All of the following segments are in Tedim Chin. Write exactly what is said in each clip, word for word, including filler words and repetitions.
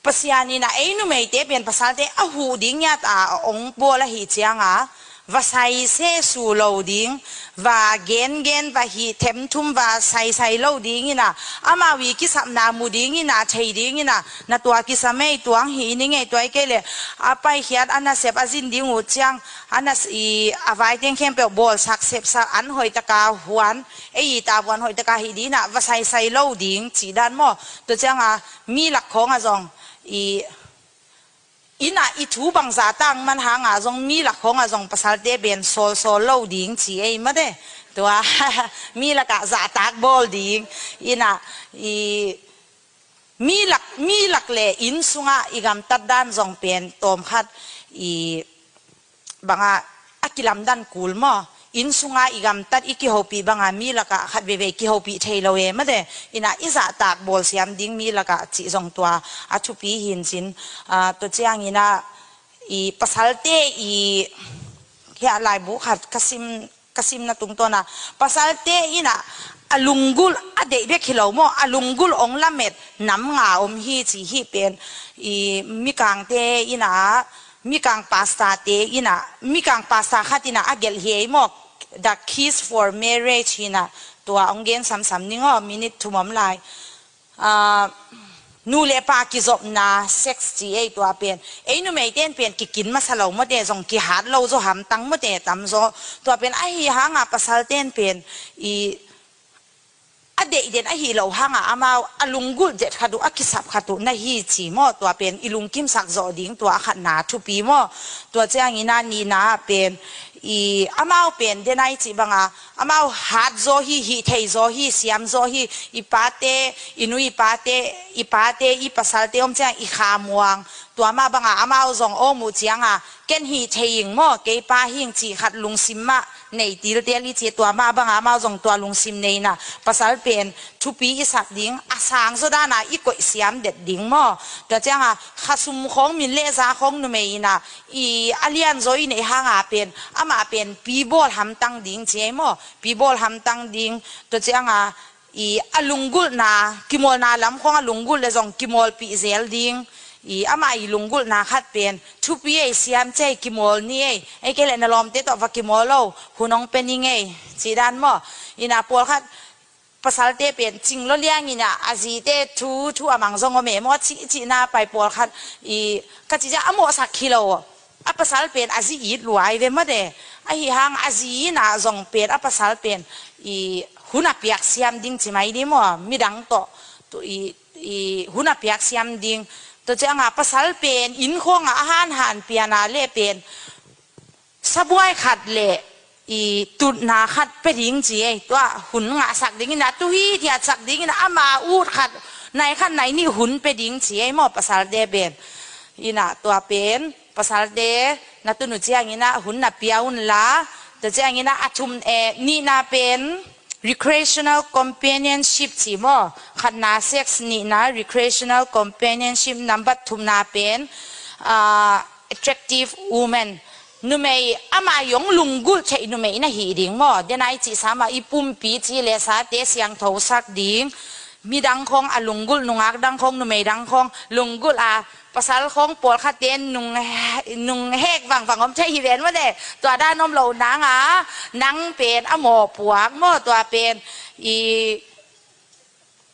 Pasian in ah ei numeite pen pasalte a huh ding ngiat a ong bawl ahih cianga, va saiseh su lo ding, va gengen, va hih themthum, va saisai lo ding in ah, amau i kisapna mu ding in ah, thei ding in ah, na tua kisam ei, tuang hih ning ei, tua i kei leh a paikhiat a nasep a zin ding uh ciang, a nas i a vaiteng khempeuh bawlsak sepsak, an hoihtaka huan, ei i tavuan hoihtaka hih ding in ah, va saisai lo ding cih dan maw? Tua cianga mi lak khawng a zong i, in ah i thu bang zahtak man hanga zong mi lak khawng a zong pasalte pen sawlsawl lo ding ci ei mate. Tua mi lakah zahtak bawl ding. In ah i mi lak, mi lak le inn sungah i gamtat dan zong pen tawmkhat i banga a kilamdan kul maw? Inn sunga i gamtat i kihopih banga mi lakah khat veivei kihopih thei lo e mate. In ah i zahtak bawlsiam ding mi lakah cih zong tua a thupi hi in cin. Ah, tua ciangin ah i pasalte i, hiah laibu khat ka sim, ka simna tungtawna, pasalte in ah a lunggulh a deih bek hi lo maw, a lunggulh ong lamet nam nga om hi ci hi pen. I mikangte in ah, mikang pastorte in ah, mikang pastor khat in ah a gelh hi ei maw, The Keys for Marriage hi in ah, tua ong gen samsam ning aw, minute thum om lai. Ah, nu le pa kizopna, sex ci ei, tua pen ei numeiten pen kikin masa lo mawte, zong kihat lo zaw hamtang mawte tamzaw. Tua pen ahi hanga pasalten pen i a deihden ahi lo hanga amau a lunggulh det khat uh, a kisap khat uh na hi ci maw? Tua pen i lungkimsak zawh ding, tua a khatna thupi maw? Tua ciangin ah nihna pen i amau pen denai cih banga amau hat zaw hi, hih thei zaw hi, siam zaw hi. I pate, i nu i pate, i pate i pasalte om ciang i khamuang. Tua mah banga amau zong om uh cianga ken hih thei ing maw, kei pa hing cih khat lungsim mah nei tiltel i ci. Tua mah banga amau zong tua lungsim nei in ah pasal pen thupi i sak ding, a sang zaw dana i koih siam det ding maw? Tua cianga khasum khawng, min le za khawng numei in ah i a lian zaw i neih hanga pen amah pen pi bawl hamtang ding ci ei maw? Pi bawl hamtang ding. Tua cianga i a lunggulhna, kimawlna lam khawng a lunggulh le zong kimawlpih zel ding. I amah i lunggulhna khat pen thupi ei, siam ci ei, kimawl ni ei, ei kei leh na lawmte tawh va kimawl lo, hun ong pe ning ei cih dan maw? In ah pawlkhat pasalte pen cing lo liangin ah a zite thu thu a mang zong om e maw, cihcihna pai pawlkhat i ka cih ciang a mawhsak hi lo. A pasal pen a zi it lua ai ve mate. Ahi hang a zi in ah zong pen a pasal pen i hun a piak siam ding ci mai ni maw, midang tawh tu i, i hun a piak siam ding. Tua cianga pasal pen inn khawngah a hanhan piana le pen sabuai khat le i tutna khat pe ding ci ei. Tua hun ngahsak dingin ah, tu hithiatsak dingin ah ama ut khat, nai khat nai nih hun pe ding ci ei maw, pasalte pen. In ah tua pen pasalte na tun uh ciangin ah hun na pia unla. Tua ciangin ah a thum, eh, nihna pen recreational companionship ci maw? Khatna sex, nihna recreational companionship, number thumna pen, ah, attractive woman. Numei, amah i ong lunggulh theih numei na hih ding maw? Denai cih sa mah i pumpi ci le sate siangthosak ding. Midang khawng a lunggulh, nungak dang khawng, numei dang khawng lunggulh a, pasal khawng pawlkhatte nung, nung hek vangvang om thei hi ven maw le. Tua dan om lo nanga nang pen a mawpuak maw? Tua pen i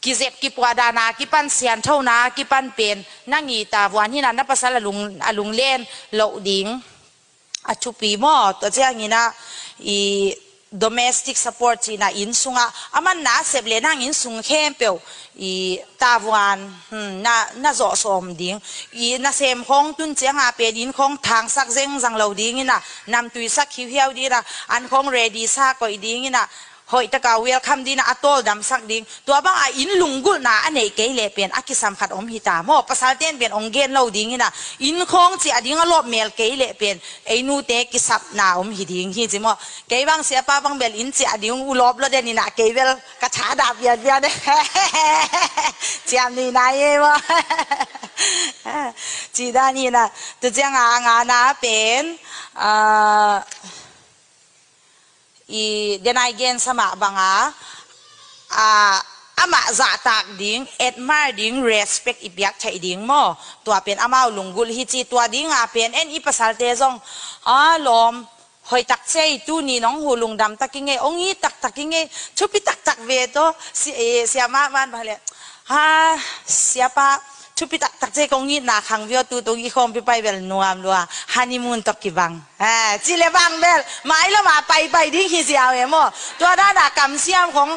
kizep kipuah dana kipan, sianthona kipan pen nang i tavuan hi in ah na pasal a lung, a lunglen loh ding a thupi maw? Tua ciangin ah i domestic support ci in ah inn sungah a manna a sep le nang inn sung khempeuh i tavuan, hmm, na, na zawh sawm ding. I nasem khawng tun cianga pen inn khawng thangsak zengzang lo dingin ah, namtuisak hiuhiau dingin ah, an khawng ready sa koih dingin ah, hoihtaka welcome dingin ah, a tawldamsak ding. Tua banga inn lunggulhna a neih kei leh pen a kisam khat om hi ta maw? Pasalten pen ong gen lo dingin ah, inn khawng ciah ding a lawp mel kei leh pen ei nute kisapna om hi ding hi ci maw? Kei bang siapa bang bel inn ciah ding uh lawp lo den in ah, kei bel ka thadah bianbian e. Ciam ni nai e maw? Ci dan in ah, tu cianga a ngana pen, ah, i denai gensa mah banga, ah, amah zahtak ding, admire ding, respect i piak theih ding maw? Tua pen amau lunggulh hi ci. Tua dinga pen en i pasalte zong, a lawm, hoih takciai, tuni nong huh lungdam tak i ngei, ong it taktak i ngei, thupi taktak ve tawh, si, eh, siamah man bang le, ha, siapa, thupi taktak ciai, kong itna khang vio, tutung i khawmpi pai bel nuam lua, honeymoon tawh kibang. Ha, ci le bang bel, mai lama paipai ding hi ziau e maw. Tua dana kamsiam khong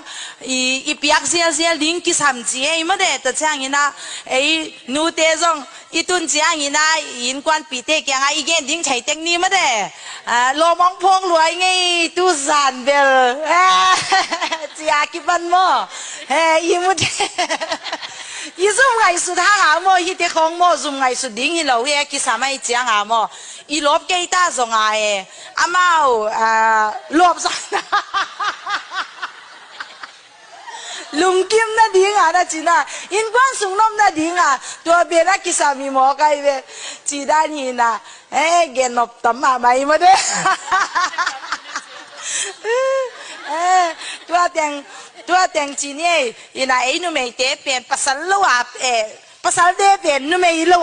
i, i piak zialzial ding kisam ci e, i maw de, tua ciangina, ei, nute zong, i tun ciangina, i innkuanpite kianga, i gen ding thei tek ni maw de. A, lawm ong phawk lua i ngei, tu zan bel. A, cia kipan maw. He, i mute. I zum ngaihsut hanga maw, hite khong maw, zum ngaihsut ding hi lo hi e, kisam ai cianga maw. I lawp kei ta zonga e. Amau, a, lawp zong. Lungkim nadinga na cina, innkuan sung nop nadinga, tua pen a kisam hi mawk ai ve. Ci dan hina, eh, gen nop tam mahmah i maw de. Eh, tua teng, tua teng ci ni ei, ina ei numeite pen pasal lo a, eh, pasalte pen numei lo